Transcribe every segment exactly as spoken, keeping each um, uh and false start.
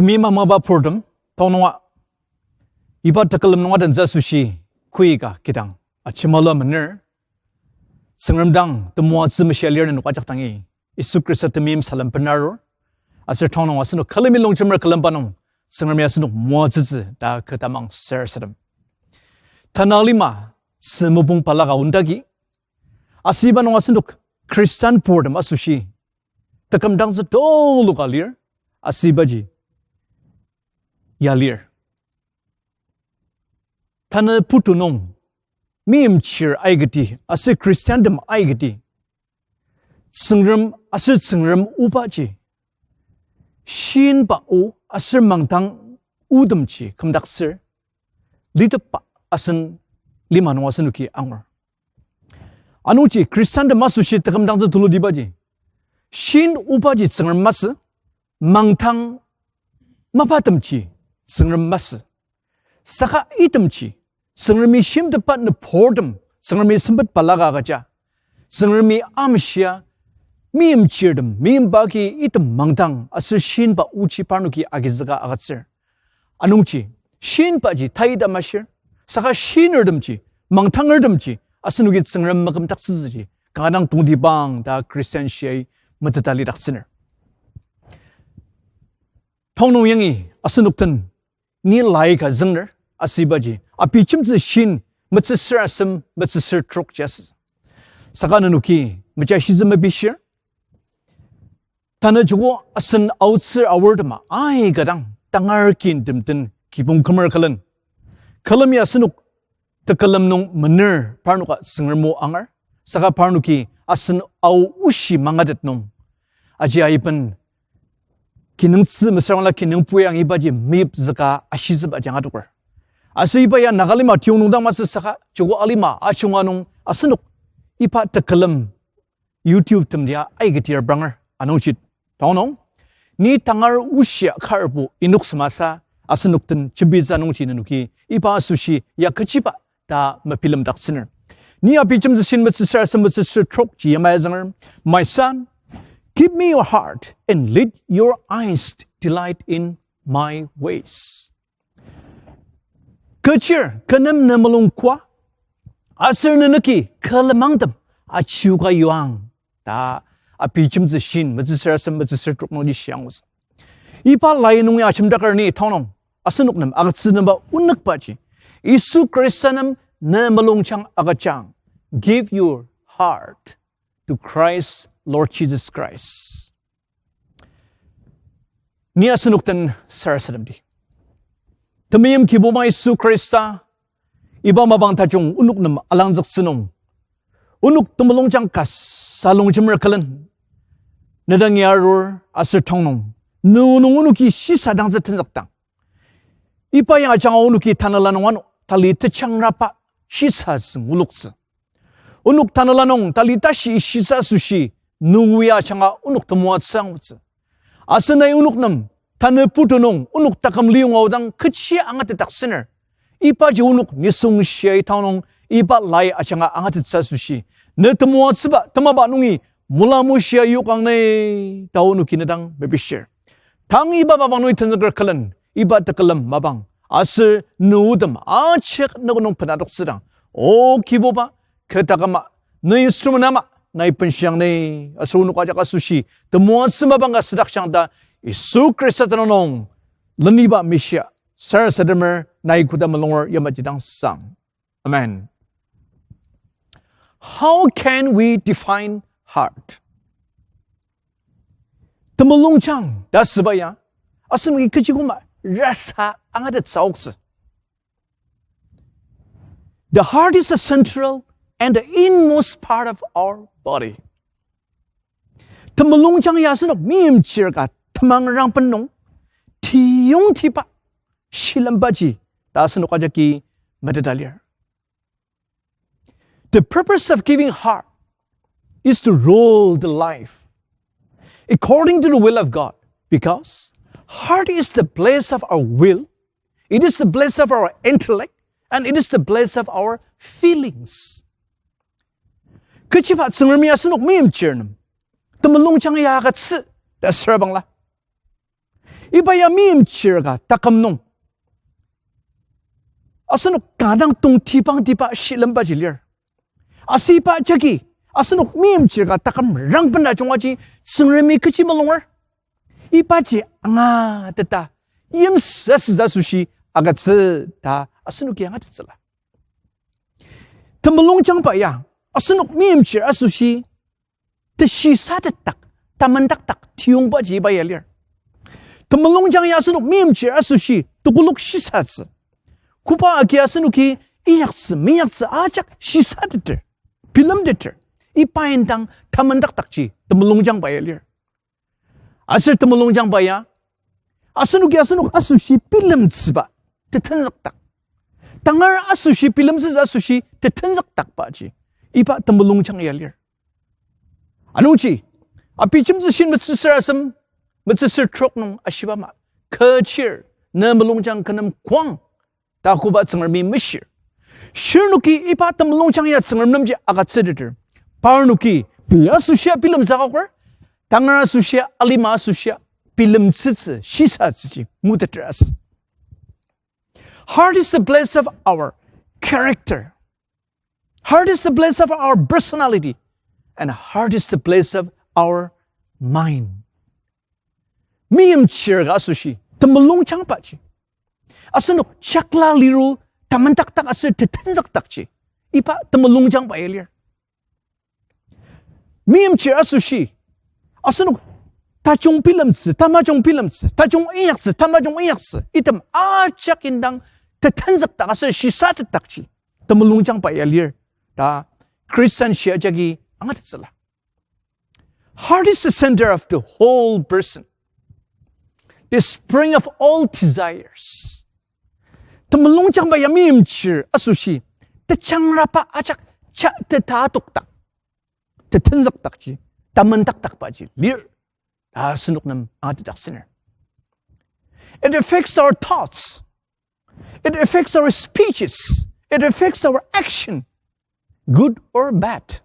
Temeim amaba purtem, tongnunga, iba tekülem nunga den asoshi, koika kidang ajemalu mener, Tsüngrem dang temoatsü meshia lir nenok ajak dangi, Yisu Khrista temeim salem benarur, aser tongnung asenok külemi longjemer külemba nung, Tsüngremi asenok moatsütsü ta kü tamang sarasadem. Tanü lima, tzü mopung balaka ondagi, aser iba nung asenok Christian purtem asoshi, tekümdangtsü tuluka lir, aser ibaji ya lir. Tanü putu nung, meimchir aikati, aser Christiantem aikati, Tsüngrem aser Tsüngrem obaji, shinba o aser mangdang otemji kümdaktsür, litepba asen lima nung asenoki angur. Anungji Christiantem asoshi tekümdangtsü tulutibaji, shin obaji Tsüngrem masü, mangdang mapatemji Tsüngrem masü. Saka itemji, Tsüngremi shimtepba nüburtem, Tsüngremi sempet balaka agüja, Tsüngremi amshia, meimchirtem, meimba agi item mangdang aser shinba oji parnoki agizüka agütsür. Anungji, shinbaji taita mashir, saka shinertemji, mangdangertemji, asenoki Tsüngrem makümdaktsütsüji kanga dang tongtibang ta Christian shiai meteta lidaktsüner. Tongnung yangi asenok den ni lai ka züngner, aser ibaji Abijemtsü shin metsüsür asem metsüsür trok ji asü. Saka nenoki mejashitsü mepishir. Tanü joko asen aotsür aortema aika dang tangar kin temden kibong kümer külen, külemi asenok tekülem nung mener parnoka Tsüngrem o angar, saka parnoki asen ao oshi mangatet nung, aji aiben kinungtsü mesüra la kinungpui ang ibaji meyipzüka ashitsübaji angatoker. Aser iba ya Nagalima tiyong nung dang masü saka joko alima ajunga nung asenok iba tekülem YouTube temlia aika tir branger anungji tongnung, ni tangar oshia karbo inok semasa asenok den jembitsü nungji nenoki iba asoshi ya kechiba ta mebilemdaktsüner. Ni Abijemtsü shin metsüsür asem metsüsür trok ji yamai azünger, My son, give me your heart and let your eyes delight in my ways. Kechir, kü nem ne mulung koa, aser nenoki kü lenmangtem achiuka yuang, ta Abijemtsü shin metsüsür asem metsüsür trok nungji shiangutsü. Iba lai nungi ajemdaker ni tongnung, asenok nem agütsünemba onükbaji, Yisu Khrista nem ne mulungjang agüjang. Give your heart to Christ, Lord Jesus Christ. Ni asenok den sarasademdi. Temeim Kibuba Yisu Khrista, iba mapang tajung onok nem alangzüktsü nung, onok temulungjang kasa longjemer külen, ne dangi arur aser tongnung, ne o nung onoki shisadangtsü tenzükdang, iba ya ajanga onoki tanela nung ano tali tejangraba shisatsü nguloktsü. Onok tanela nung tali tashi ishisa asoshi, ne o ya ajanga onok temoatsü angutsü. Aser nai onok nem tanü putu nung onok taküm liyonga aodang kechi angatetdaktsüner, ibaji onok nisung shiai tongnung iba lai ajanga angatettsü asoshi, ne temoatsüba temaba nungi mulamushia yokang ni ta onoki ne dang mepishir. Tang iba mapang nungi tenzüker külen, iba tekülem mapang aser ne otem ajak ne o nung benadoktsüdang, O Kibuba, kü taküma, ne instrument ama nai benshiang ni, aser onok ajak asoshi temoatsü mapang ka südaktsüang ta Yisu Khrista tenüng nung leniba mishia sarasademer, nai koda mulunger yamaji dang sang. Amen. How can we define heart? Temulungjang ta süba ya asenoki kechi koma rasa angatettsü aoktsü. The heart is the central and the inmost part of our body. Temulungjang ya asenok meimchir ka temangrangben nung tiyongtiba shilembaji ta asenok ajaki meteta lir. The purpose of giving heart is to rule the life according to the will of God, because heart is the place of our will, it is the place of our intellect, and it is the place of our feelings. Kechiba Tsüngremi asenok meimchir nem temulungjang ya agütsü ta asürabangla, Iba ya meimchir ka taküm nung asenok kanga dang tongtibangtiba shilembaji lir. Asüba jagi, asenok meimchir ka taküm rangben ajungaji Tsüngremi kechi mulunger. Ibaji angateta, yimsüsüsa asoshi agütsü ta asenoki angatettsüla. Temulungjangba ya asenok meimchir asoshi teshisatetdak, tamendakdak tiyongbaji iba ya lir. Temulungjang ya asenok meimchir asoshi tekolak shisatsü. Koba agi asenoki inyaktsü, meinyaktsü ajak shisateter, bilemteter. Iba indang tamendakdakji temulungjangba ya lir. Aser temulungjangba ya asenoki asenok asoshi bilemtsüba tetenzükdak, tangar asoshi bilemtsütsü asoshi tetenzükdakbaji iba temulungjang ya lir. Anungji, Abijemtsü shin metsüsür asem, metsüsür trok nung ashiba ama, kü chir, ne mulungjang kü nem kuang, ta koba Tsüngremi meshir. Shirnoki iba temulungjang ya Tsüngrem nemji agütsüteter, parnoki pei asoshia bilemtsü akoker, tangar asoshia, alima asoshia bilemtsütsü shisatsüji nguteter asü. Heart is the place of our character. Heart is the place of our personality. And heart is the place of our mind. Meimchir ka asoshi temulungjangbaji asenok jakla liru tamendakdak aser tetenzükdakji iba temulungjangba ya lir. Meimchir asoshi asenok tajung bilemtsü, tamajung bilemtsü, tajung inyaktsü, tamajung inyaktsü, item ajak indang tetenzükdak aser shisatetdakji temulungjangba ya lir ta Khristan shia jagi angatettsüla. Heart is the center of the whole person, the spring of all desires. Temulungjangba ya meimchir asoshi tejangraba ajak ja teta tokdak, tetenzükdakji, tamendakdakbaji lir ta asenok nem angatetdaksüner. It affects our thoughts. It affects our speeches. It affects our action, good or bad.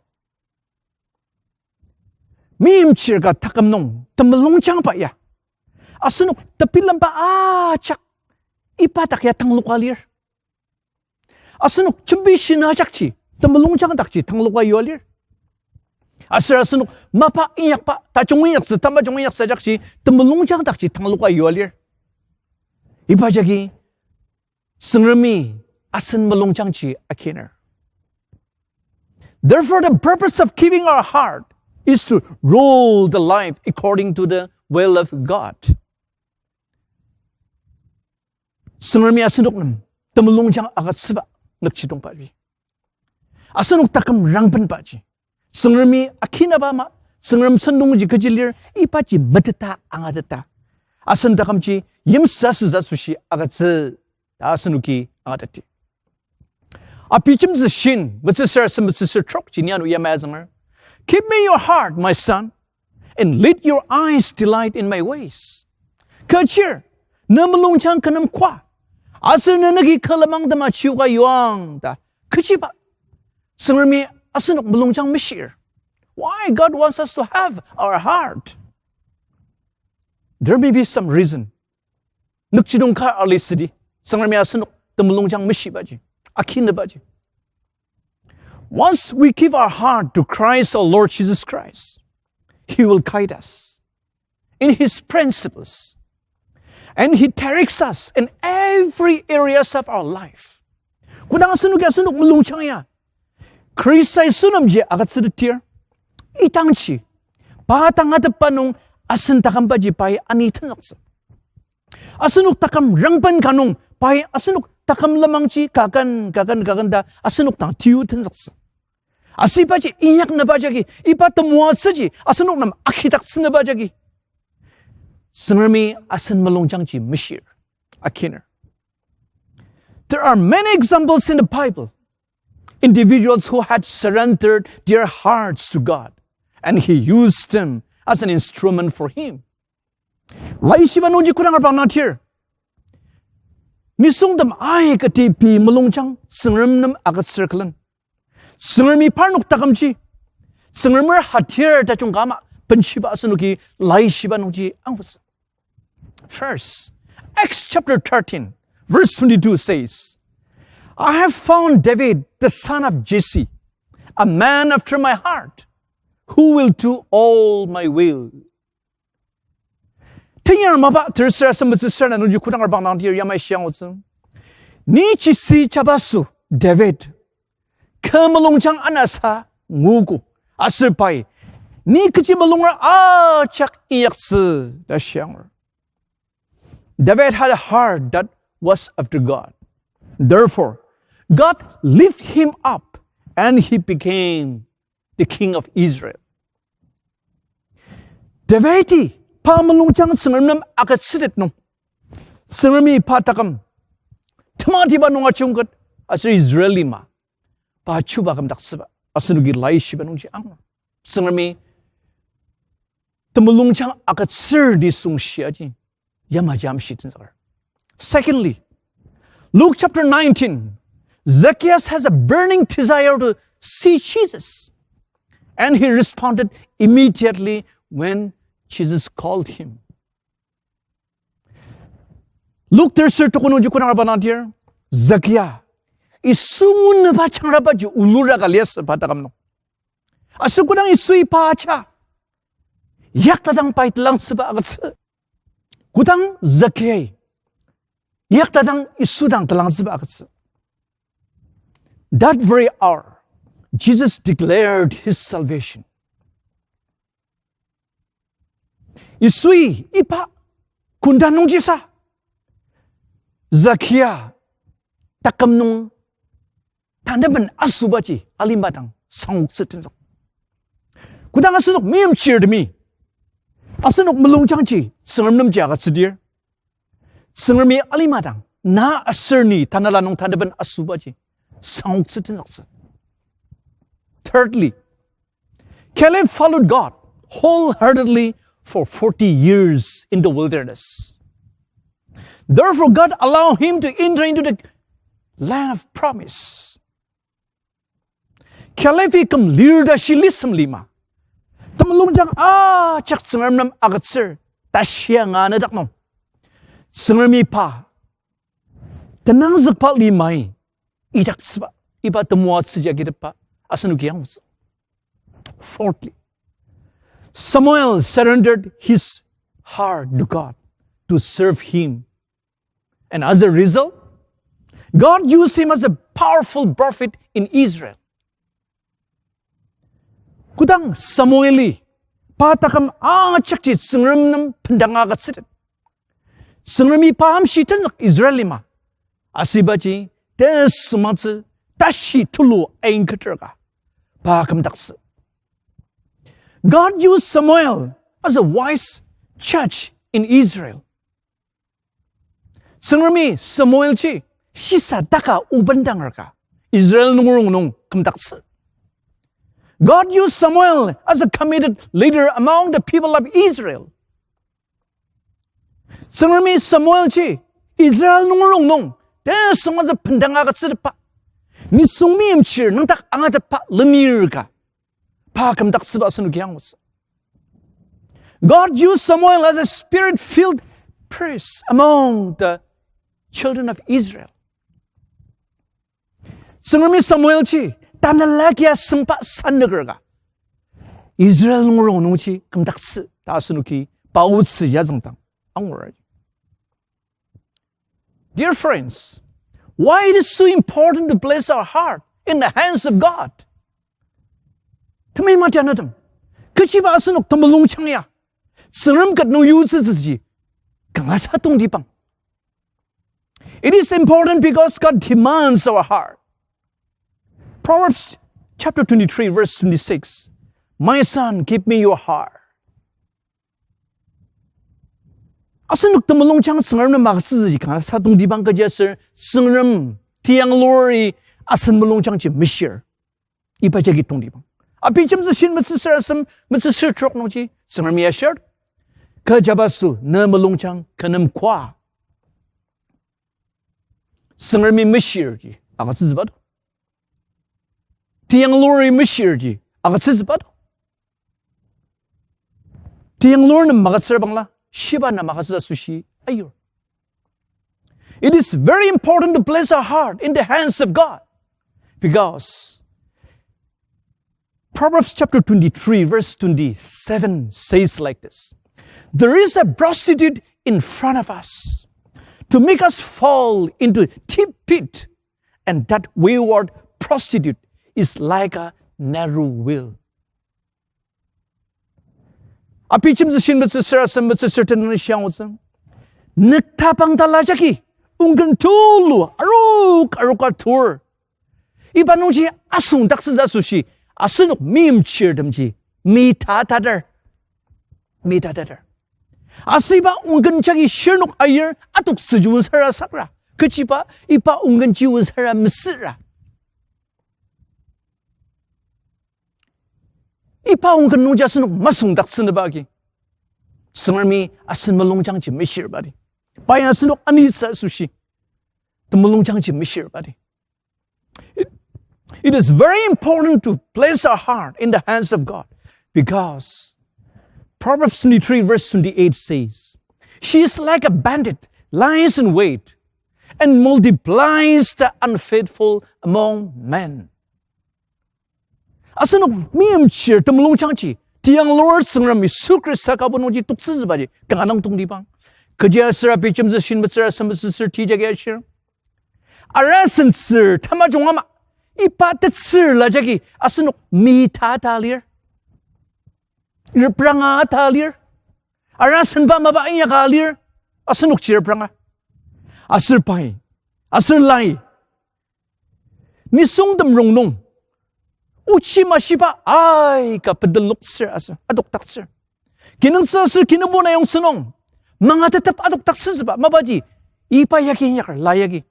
Meimchir ka taküm nung temulungjangba ya asenok tebilemba ajak iba dak ya tangloka lir. Asenok jembi shina ajakji temulungjang dakji tangloka yua lir. Aser asenok mapa inyakba, tajung inyaktsü, tamajung inyaktsü ajakji temulungjang dakji tangloka yua lir. Iba jagi Tsüngremi asen mulungjangji akiner. Therefore, the purpose of keeping our heart is to rule the life according to the will of God. Tsüngremi asenok nem temulungjang agütsüba nükjidongbaji, asenok taküm rangbenbaji, Tsüngremi akinaba ama, Tsüngrem sentongji kechi lir ibaji meteta angateta, asen takümji yimsüsüsa asoshi agütsü ta asenoki angateti. Abijemtsü shin metsüsür asem metsüsür trok ji ni ano yamai azünger, Keep me your heart, my son, and let your eyes delight in my ways. Kü chir, ne mulungjang kü nem koa, aser ne nenoki kü lenmang tema chioka yuang ta. Kechiba Tsüngremi asenok mulungjang meshir. Why God wants us to have our heart? There may be some reason. Nükjidong ka ali südi, Tsüngremi asenok temulungjang meshibaji, akinebaji. Once we give our heart to Christ, our Lord Jesus Christ, He will guide us in His principles. And He directs us in every areas of our life. Kodang asenoki asenok mulungjang ya Khrista Yisu nemji agütsütetdir, idangji pa tangatetba nung asen takümbaji pai ani tenzüktsü. Asenok taküm rangben ka nung pai asenok taküm lenmangji kaken, kaken, kaken ta asenok dang tiu tenzüktsü. Asübaji inyaknüba jagi, iba temoatsüji asenok nem akidaktsünüba jagi, Tsüngremi asen mulungjangji meshir, akiner. There are many examples in the Bible, individuals who had surrendered their hearts to God, and He used them as an instrument for Him. Laishiba nungji kodang arbang natir, nisungtem aikati pei mulungjang Tsüngrem nem agütsür külen, Tsüngremi parnok takümji Tsüngremer hatir tajung ka ama benshiba asenoki Laishiba nungji angutsü. First, Acts chapter thirteen, verse twenty-two says, "I have found David, the son of Jesse, a man after my heart, who will do all my will." Tenyar mapa terser asem metsüser na nungji kodang arbang dang dir yamai shiang otsü. Ni Jesse jabaso David, kü mulungjang anasa nguogo, aser pai ni kechi mulunger ajak inyaktsü ta shiangur. David had a heart that was after God. Therefore, God lifted him up and he became the king of Israel. Davidi pa mulungjang Tsüngrem nem agütsütet nung, Tsüngremi pa taküm tematiba nung ajungket aser Israel lima pa chuba kümdaktsüba asenoki laishiba nungji angur. Tsüngremi temulungjang agütsür nisung shiaji yamaji amshi tenzüker. Secondly, Luke chapter nineteen, Zacchaeus has a burning desire to see Jesus, and he responded immediately when Jesus called him. Luke terser tuko nungji kodang arbang dang dir, Zakia, Yisu ngunüba changrabaji ulura ka liasü pa taküm nung. Aser kodang Yisui pa aja, yaktadang pai telangtsüba agütsü. Kodang Zakia yaktadang Yisu dang telangtsüba agütsü, that very hour, Jesus declared his salvation. Yisui iba kunda nungjisa Zakia taküm nung tanaben asübaji alima dang sangoktsü tenzük. Kodang asenok meimchirtemi, asenok mulungjangji Tsüngrem nemji agütsüdir, Tsüngremi alima dang na aser ni tanela nung tanaben asübaji sangoktsü tenzüktsü. Thirdly, Caleb followed God wholeheartedly for forty years in the wilderness. Therefore, God allowed him to enter into the land of promise. Kalebi küm lir ta shi lisem lima, temulungjang ajak Tsüngrem nem agütsür ta shia nganedak nung, Tsüngremi pa tenangzükba limai idaktsüba, iba temoatsü ya agitepba asenoki angutsü. Fourthly, Samuel surrendered his heart to God to serve him. And as a result, God used him as a powerful prophet in Israel. Kodang Samueli pa taküm ajakji Tsüngrem nem bendanga agütsütet, Tsüngremi pa amshi tenzük Israel lima, asübaji tesüngmangtsü tashi tulu aingketer ka pa kümdaktsü. God used Samuel as a wise judge in Israel. Tsüngremi Samuelji shisadaka obendanger ka Israel nunger rongnung kümdaktsü. God used Samuel as a committed leader among the people of Israel. Tsüngremi Samuelji Israel nunger rongnung tesüngmangtsü bendanga agütsütepba, nisung meimchir nüngdak angatepba lenir ka pa kümdaktsüba asenoki angutsü. God used Samuel as a spirit-filled priest among the children of Israel. Tsüngremi Samuelji tanela kia süngba sanüker ka Israel nunger rongnungji kümdaktsü ta asenoki pa otsü ya züngdang angur. Dear friends, why it is so important to place our heart in the hands of God? Temei matianütem, kechiba asenok temulungjang ya Tsüngrem ket nung yutsütsüji kangasa tongtibang. It is important because God demands our heart. Proverbs chapter twenty-three, verse twenty-six, "My son, give me your heart." Asenok temulungjang Tsüngrem nem agütsütsüji kangasa tongtibang kechiaser Tsüngrem tiyangluri asen mulungjangji meshir. Iba jagi tongtibang. Abijemtsü shin metsüsür asem metsüsür trok nungji Tsüngremi ashir, kü jabaso ne mulungjang kü nem koa Tsüngremi meshirji agütsütsüba to. Tiyangluri meshirji agütsütsüba to. Tiyanglur nem magütsür bangla shiba na magütsü asoshi ayur. It is very important to place our heart in the hands of God, because Proverbs chapter twenty-three, verse twenty-seven says like this: "There is a prostitute in front of us to make us fall into deep pit, and that wayward prostitute is like a narrow well." Abijemtsü shinbetsü sür asembetsü sür tenüng shiangutsü. Nüktabang tala jagi, ongken tulu, arok, aroka tur. Iba nungji asüngdaktsütsü asoshi, asenok meimchirtemji, mitatatar. Mitatatar. Aser iba ongken jagi shirnok ayir atoktsüji onsara sakra. Kechiba, iba ongkenji onsara mesüra. Iba ongken nungji asenok masüngdaktsünüba agi, Tsüngremi asen mulungjangji meshirba di. Pai asenok anitsü asoshi, temulungjangji meshirba di. It, it is very important to place our heart in the hands of God, because Proverbs twenty-three verse twenty-eight says, "She is like a bandit, lies in wait, and multiplies the unfaithful among men." Asenok meimchir temulungjangji, tiang Lord Tsüngrem Yisu Khrista kübok nungji toktsütsübaji kanga dang tongtibang. Kechiaser Abijemtsü shinbetsü sür asembetsü sür ti jagi ashir, arasentsür tamajung ama, iba tetsür la jagi asenok mitata lir, repranga ta lir, arasenba mapa inyaka lir, asenokji repranga. Aser pai, aser lai, nisungtem rongnung, ochi mashiba aika bendenloktsür aser adokdaktsür. Kinungtsü aser kinungpo na yongtsü nung mangatetep adokdaktsütsüba mapaji iba yagi inyaker, la yagi.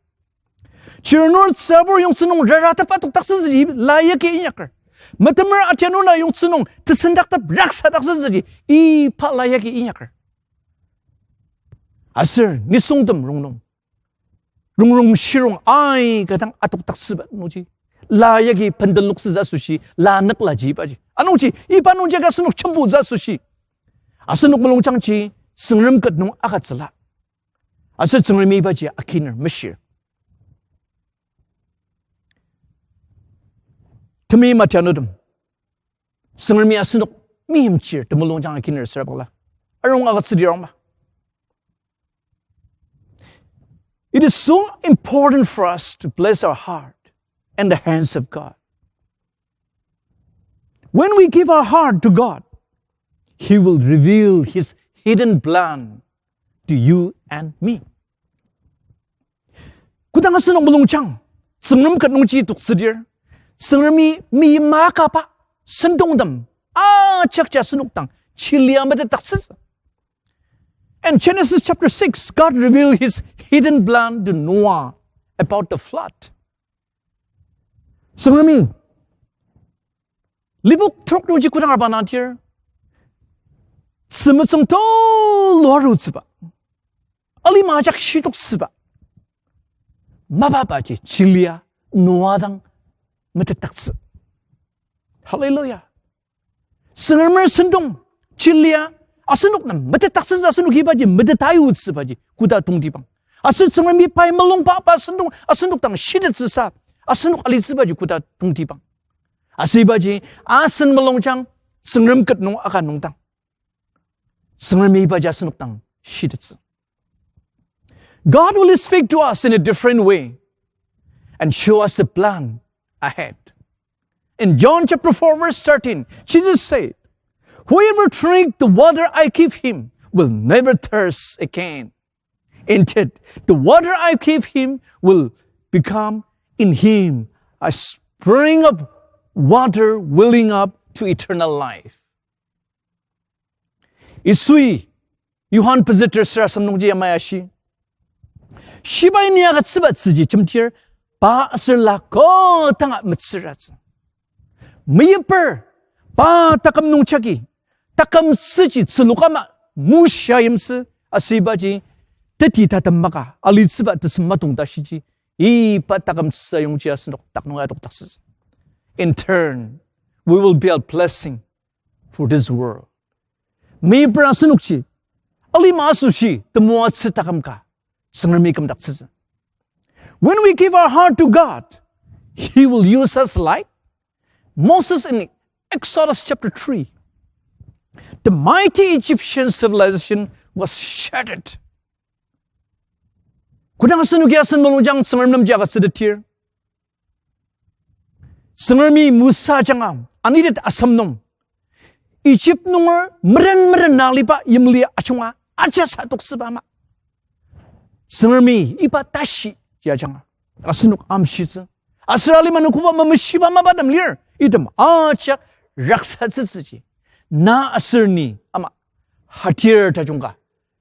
Chirnur tsübur yongtsü nung raratep adokdaktsütsüji la yagi inyaker. Metemer atianur na yongtsü nung tesendaktep raksadaktsütsüji iba la yagi inyaker. Aser nisungtem rongnung, rongrong shirong aika dang adokdaktsüba nungji, la yagi bendenloktsütsü asoshi la nükla jibaji. Anungji, iba nungji ka asenok jembutsü asoshi, asenok mulungjangji Tsüngrem ket nung agütsüla. Aser Tsüngremi ibaji akiner meshir. Temeim atianutem, Tsüngremi asenok meimchir temulungjang akiner süra bakla, arung agütsüdi arungba. It is so important for us to place our heart in the hands of God. When we give our heart to God, He will reveal His hidden plan to you and me. Kodang asenok mulungjang Tsüngrem ket nungji toktsüdir, Tsüngremi meima kaba sentongtem ajakja asenok dang chilia metetdaktsütsü. In Genesis chapter six, God revealed His hidden plan to Noah about the flood. Tsüngremi Lipok trok nungji kodang arba nadir, tzümetsüng tulu arutsüba, alima ajak shitoktsüba, mapapaji chilia Noa dang metetdaktsü. Hallelujah. Tsüngremer sentong chilia asenok nem metetdaktsütsü, asenok ibaji metet ayutsübaji koda tongtibang. Aser Tsüngremi pai mulungba pa sentong asenok dang shitettsüsa asenok alitsübaji koda tongtibang. Aser ibaji asen mulungjang Tsüngrem ket nung aka nungdang, Tsüngremi ibaji asenok dang shitettsü. God will speak to us in a different way and show us the plan ahead. In John chapter four verse thirteen, Jesus said, "Whoever drink the water I give him will never thirst again. Indeed, the water I give him will become in him a spring of water welling up to eternal life." Yisui Johan pezü ter sür asem nungji yamai ashi, shibai ni agütsüba tzüji jemtir, pa aser la kodanga metsüratsü. Meyiper, pa taküm nung jagi, taküm tzüji tzülok ama mushia yimtsü, aser ibaji teti tatem maka alitsüba tesem matong ta shiji, iba taküm tzü ayongji asenok dak nung adokdaktsütsü. In turn, we will be a blessing for this world. Meyiper asenokji alima asoshi temoatsü taküm ka Tsüngremi kümdaktsütsü. When we give our heart to God, He will use us like Moses in Exodus chapter three. The mighty Egyptian civilization was shattered. Kodang asenoki asen mulungjang Tsüngrem nemji agütsütetdir, Tsüngremi Musa ajanga anitet asem nung, Egypt nunger meren meren naliba yimli ajunga ajasa toksüba ama, Tsüngremi iba tashi ya ajanga asenok amshitsü. Aser alima nung koba mameshiba mapatem lir, item ajak raksatsütsüji, na aser ni ama hatir tajung ka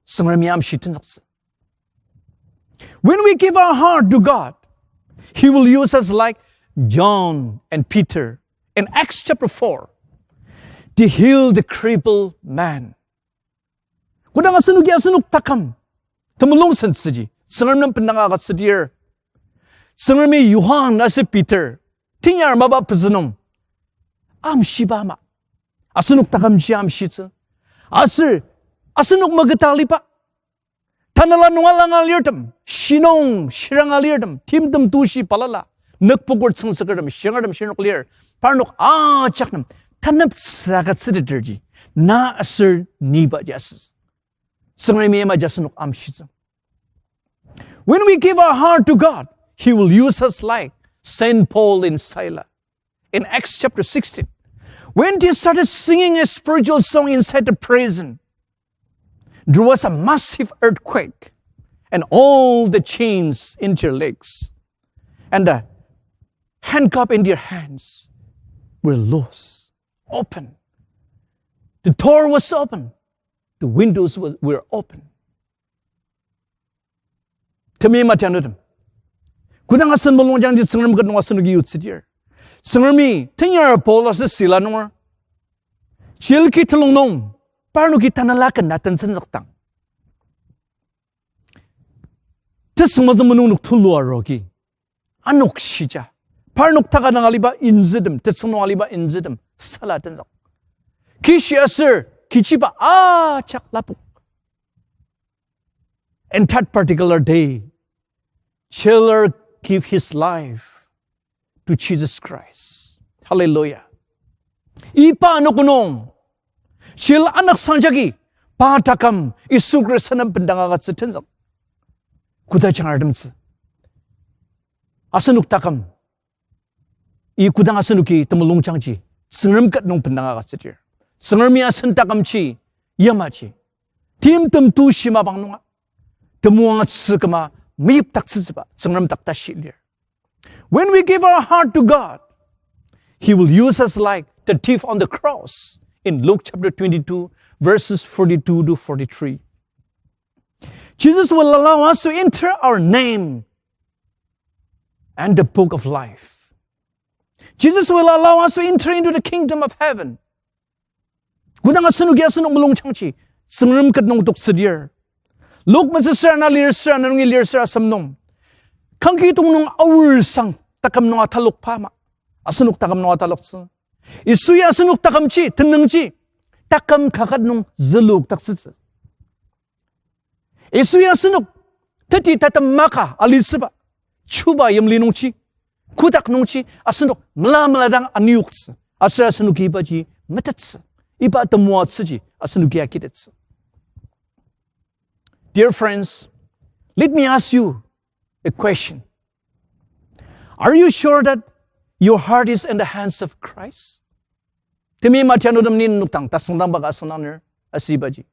Tsüngremi amshi tenzüktsü. When we give our heart to God, He will use us like John and Peter in Acts chapter four to heal the crippled man. Kodang asenoki asenok taküm temulung sentsüji Tsüngrem nem bendanga agütsüdir, Tsüngremi Johan aser Peter tenyar mapa pezü nung amshiba ama, asenok takümji amshitsü. Aser asenok meketa aliba, tanela nung alanga lirtem, shinung shiranga lirtem, timtem tushi balala, nükpokur tsüngtsükertem, shingertem shinok lir, parnok ajak nem taneptsü agütsüteterji na aser nibaji asütsü. Tsüngremi yamaji asenok amshitsü. When we give our heart to God, He will use us like Saint Paul and Silas in Acts chapter sixteen. When they started singing a spiritual song inside the prison, there was a massive earthquake, and all the chains in their legs and the handcuff in their hands were loose, open. The door was open. The windows was, were open. Temeim atianutem, kodang asen mulungjangji Tsüngrem ket nung asenoki yutsüdir, Tsüngremi tenyar Paul aser Sila nunger jail ki telung nung parnoki tanela ken na tenzükdang, tesüngmazü menung nok tulu aroki anok shija, parnok taka nung aliba inzütem, tetsüng nung aliba inzütem sala tenzük. Kishi aser kichiba ajak lapok. And that particular day, jailer gave his life to Jesus Christ. Hallelujah. Iba anogo nung jail anoksangjagi pa taküm Yisu Khrista nem bendanga agütsü tenzük. Koda jangartemtsü asenok taküm, i kodang asenoki temulungjangji Tsüngrem ket nung bendanga agütsüdir, Tsüngremi asen takümji yamaji timtem tushi mapang nunga temoatsü küma meyipdaktsütsüba Tsüngrem dak tashi lir. When we give our heart to God, He will use us like the thief on the cross in Luke chapter twenty-two, verses forty-two to forty-three. Jesus will allow us to enter our name and the book of life. Jesus will allow us to enter into the kingdom of heaven. Kodang asenoki asenok mulungjangji Tsüngrem ket nung toktsüdir, Luk metsüsür ana lir, ser ana nungi lir ser asem nung, kangkidong nung aor sang taküm nung atalokba ama asenok taküm nung ataloktsü. Yisui asenok takümji, tenüngji taküm kaket nung züludaktsütsü. Yisui asenok teti tatem maka alitsüba, chuba yimli nungji, kotak nungji asenok mela mela dang aniyoktsü, aser asenoki ibaji metettsü, iba temoatsüji asenoki akitettsü. Dear friends, let me ask you a question. Are you sure that your heart is in the hands of Christ? Temeim atianutem, ni nenok dang tasüngdangba ka asüngdangner asübaji,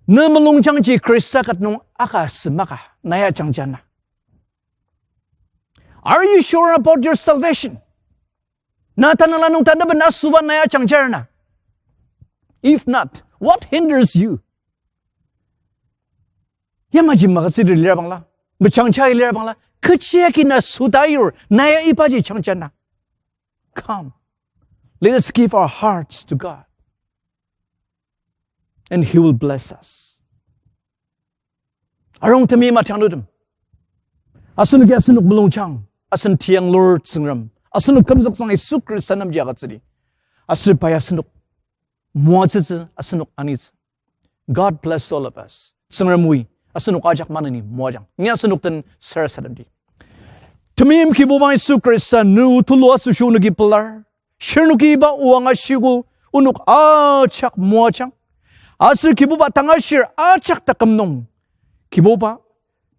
ne mulungjangji Khrista ket nung aka asü maka na ya jangja na? Are you sure about your salvation? Na tanela nung taneben asüba na ya jangjar na? If not, what hinders you? Yamaji magütsüdi lirabangla, mejangja lirabangla, kechi agi na süta yur, na ya ibaji jangja na? Come, let us give our hearts to God, and He will bless us. Arung temeim atianutem, asenoki asenok mulungjang, asen tiyanglur Tsüngrem, asenok kümzüktsüng Yisu Khrista nemji agütsüdi, aser pai asenok moatsütsü, asenok anitsü. God bless all of us. Tsüngrem oi, asenok ajak maneni moajang. Ni asenok den sarasademdi. Temeim Kibuba Yisu Khrista, ne o tulu asoshi onoki pelar. Shirnoki iba o angashiogo, onok ajak moajang. Aser Kibuba tangashir ajak taküm nung, Kibuba,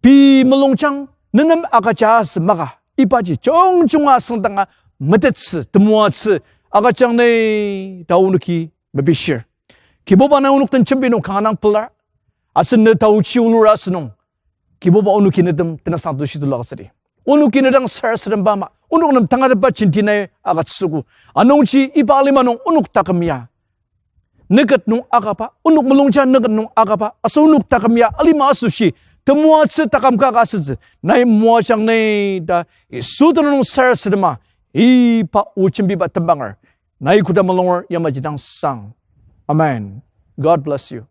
pei mulungjang, nenem agüja asü maka, ibaji jungjunga asüngdanga metettsü, temoatsü, agüjang ni ta onoki mepishir. Kibuba nai onok den jembi nung kanga dang pelar. Asen ne taochi olura asünung, Kibuba onoki netem tenüngsang asoshi tulu agütsüdi. Onoki ne dang sarasademba ama, onok nem tangatetba jenti nai agütsüogo. Anungji iba alima nung onok taküm ya nüket nung akaba, onok mulungja nüket nung akaba, aser onok taküm ya alima asoshi temoatsü taküm ka ka asütsü nai moajang ni ta Yisu tenüng nung sarasadema, iba o jembiba tembanger, nai koda mulunger yamaji dang sang. Amen. God bless you.